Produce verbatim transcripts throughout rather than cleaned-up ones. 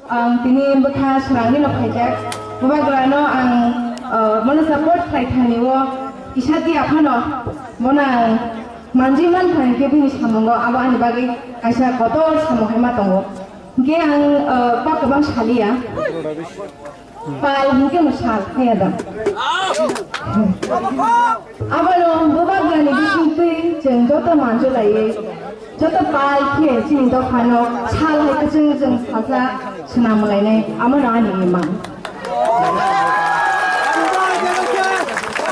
Ang tini bwkha swrangwi no phaijak. Bubagrano ang, uh, bono support khlai thani o kisa di aphano bono ang manjui man thani khe bini samungo abo ani bagwi kaisa kotor samung hai ma tongo. Hwnkhe ang, uh, bak kwbang saliya. Pal hwnkhe no sal phaiya da. Abono bubagrani bisingtwi chwng joto manjulaiwi, joto pal khe chini dophano sal hai kwchwng chwng salsa swnam lainai, amo no ani imang.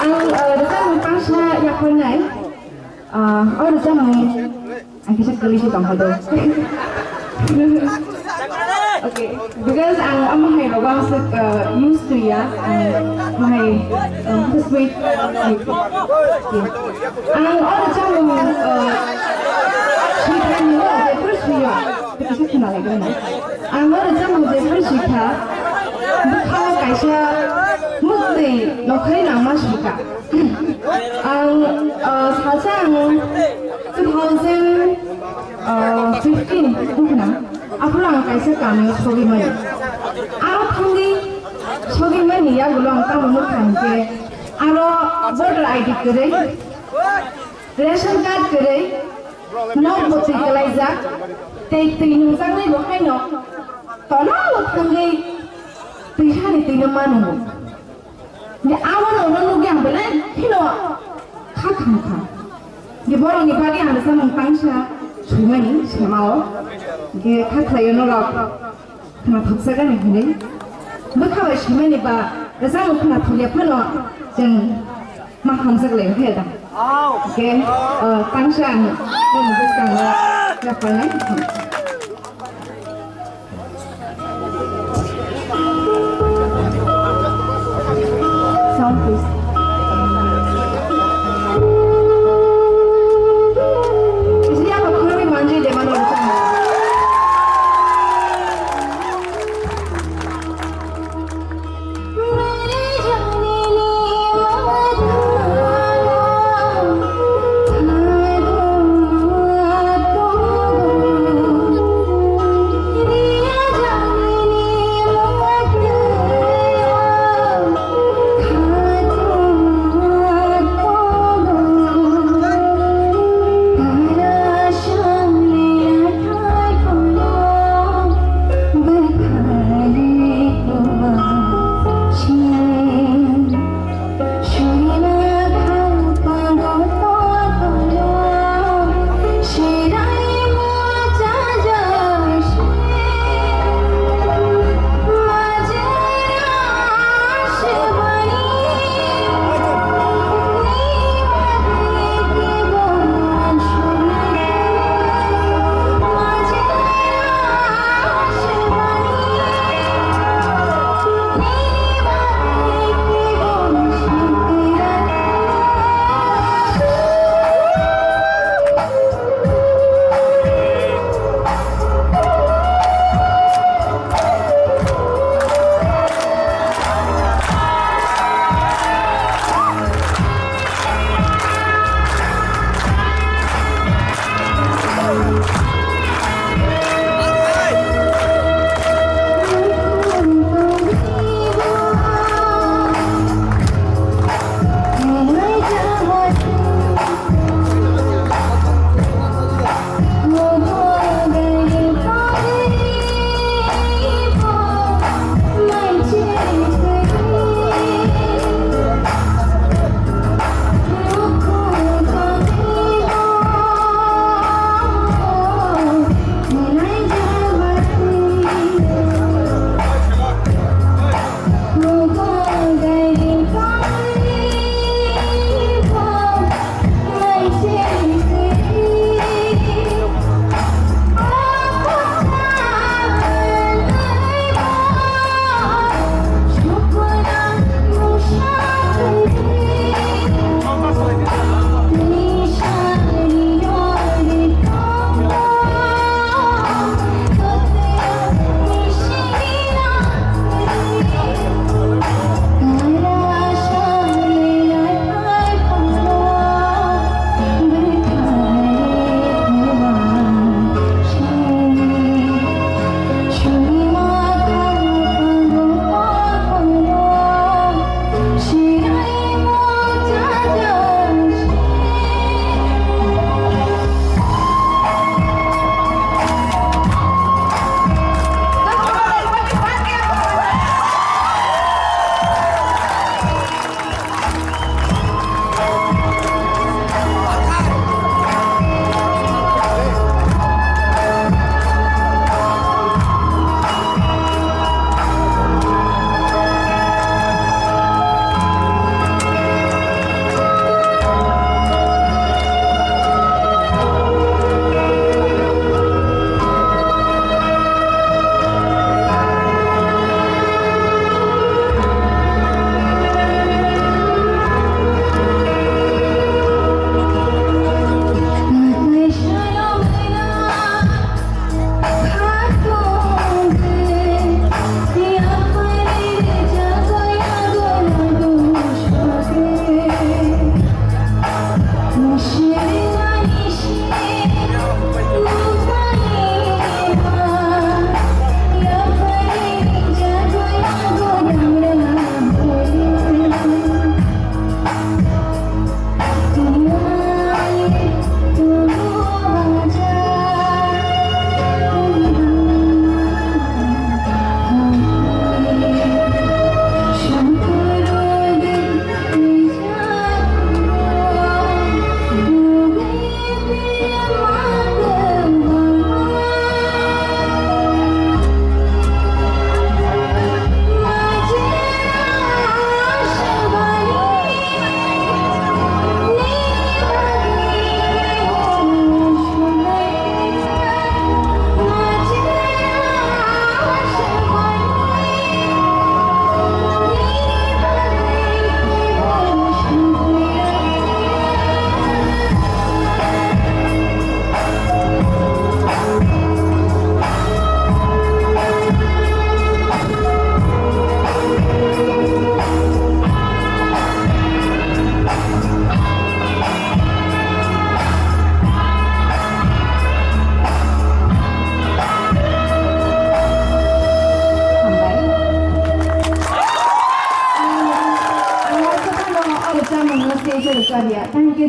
Ang, uh, rwchapmung pangsa yakarnai, uh, o rwchapmung Ang kisa kwlwi se tongkha do. Okay, because ang omo hai rogo ang swk, uh, used to ya, ang omo hai, um, sweet. Okay. Ang o rwchapmung, uh, sweet ani o, je first sweet ya. Kisa khna lai gana. Ang o rwchapmung je first sweet kha. Bwkha kaisa muktwi nokhai nangma sweet kha. Ang, uh, salsa ang two thousand fifteen bukhna, aphuru ang kaisa kamio sogwi mani. Aro thangwi sogwi mani yagulo ang tamo nukha hwnkhe, aro voter I D kwrwi, ration card kwrwi, nok bo twi kwlaijak, tei twi nungjaknai bo haino tono thangwi twi hani twino ma nungo. Ni abono ulo nugwi ang belai kheno kha kham kha. Ni borokni bagwi ang rwchapmung pangsa swimani semao. Ge kha khlaio norok khna thoksa gani hinwi. Bwkha bai swimani ba rwchapmung khna thokya phano chwng ma hamjak lai khe da. Ge, uh, pangsa ang bwskango yapharnai. Sound, please. Isliya ko khulumi manjui de mano.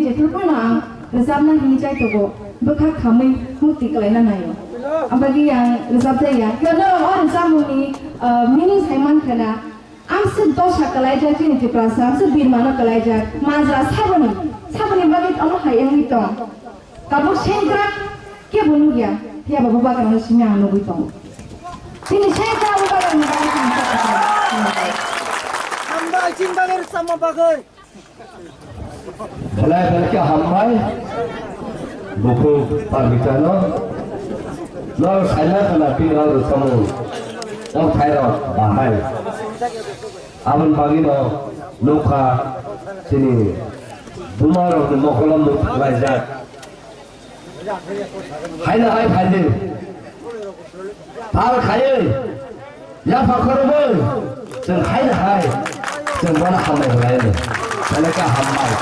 Jephru phano ang rwchapna hwnwi chai tongo, bwkha khamwi mukti kwlaina naio. Abagwi ang rwchapjaya. Joto o rwchapmungni, ah, meaning sai mankha na, ang se dosa kwlaijak chini Tiprasa, ang se birmano kwlaijak. Majra saboni, saboni bagwi omo hai wngwi tong. Tabuk sengkrak kebo nukya, phiya ba bubagrano simi ang nugwi tongo. Chini sengkrak bubagrano bagwi chini Hambai, chini bagwi rwchapma bagwi. Belai belai khe hambai, bukhuk Parbitano. Nor saina khana twi nor samung, nor thairok bahai. Aboni bagwino nukha chini bumarokni mokolo muk laijak. Haino hai phaidi. Tal khaiwi, yapha khorobwi, chwng haino hai, chwng bono hambai rwlaino. Belai khe hambai.